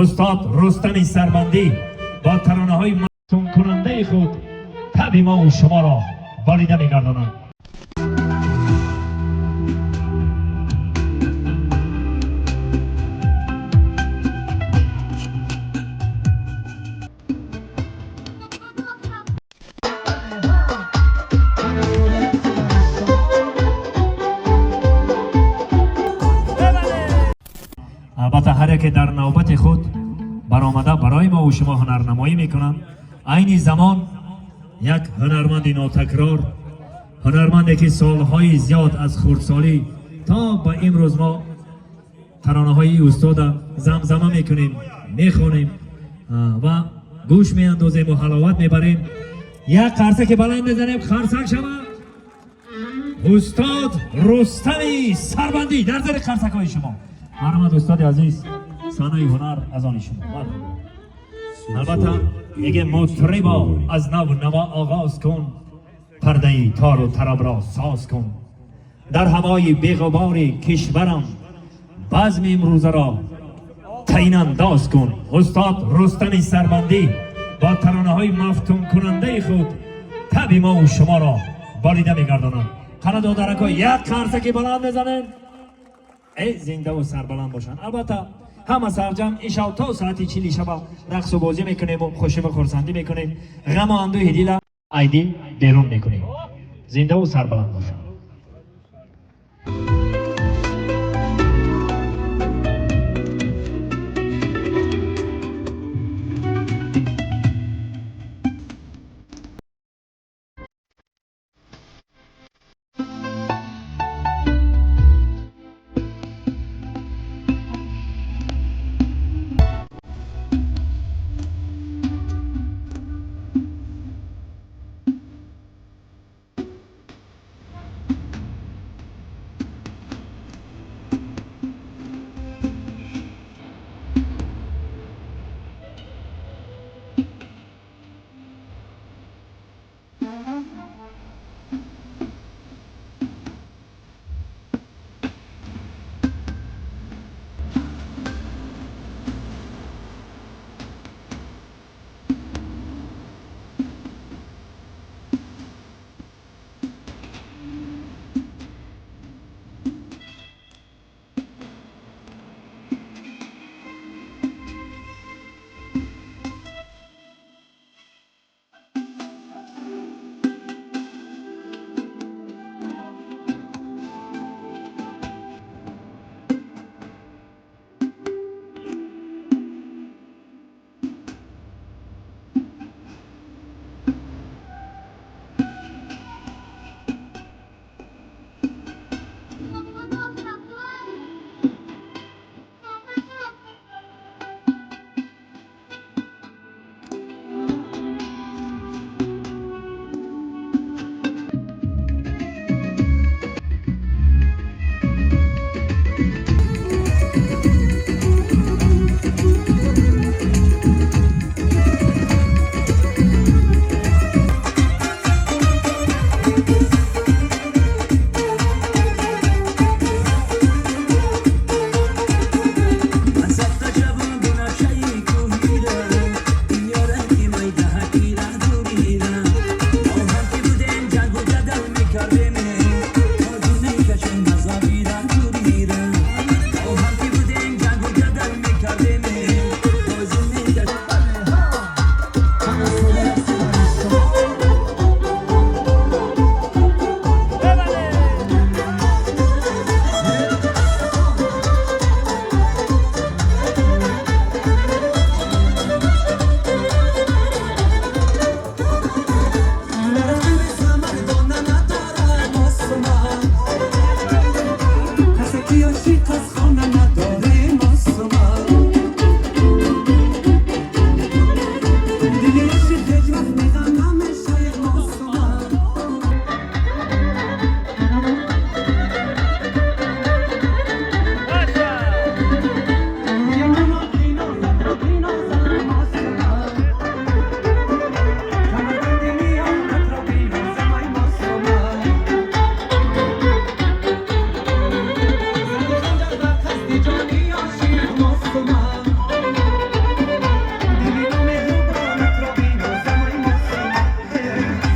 Устод Рустами Сарбандӣ бо таронаҳои мафтункунандаи худ таби мо ва шуморо болида мегардонанд. Албатта, ҳар яке дар навбати худ баромада барои мо ва шумо ҳунарнамоӣ мекунанд. Айни замон як ҳунарманди нотакрор, ҳунарманде ки солҳои зиёд аз хурдсолӣ то ба имрӯз мо таронаҳои устода замзама мекунем, мехонем ва гӯш меандозему ҳаловат мебарем. Як қарсаки баланд мезанем, қарсак шава. Устод Рустами Сарбандӣ дар зери қарсакҳои шумо. Марҳамат, устоди азиз, саҳнаи ҳунар аз они шумо. Албатта, мегем: мутрибо, аз нав наво оғоз кун, пардаи тору тарабро соз кун, дар ҳавои беғубори кишварам базми имрӯзаро таинандоз кун. Устод Рустами Сарбандӣ бо таронаҳои мафтункунандаи худ таби мо ва шуморо болида мегардонанд. Қана, додарако, як қарсаки баланд мезанем. Эй, зиндаву сарбаланд бошанд. Албатта, ҳама сарҷам иншоалло то соати 40 шаба рақсу бозӣ мекунему хушиву хурсандӣ мекунем, ғаму андӯҳи дила айдил берун мекунем. Зиндаву сарбаланд бошанд.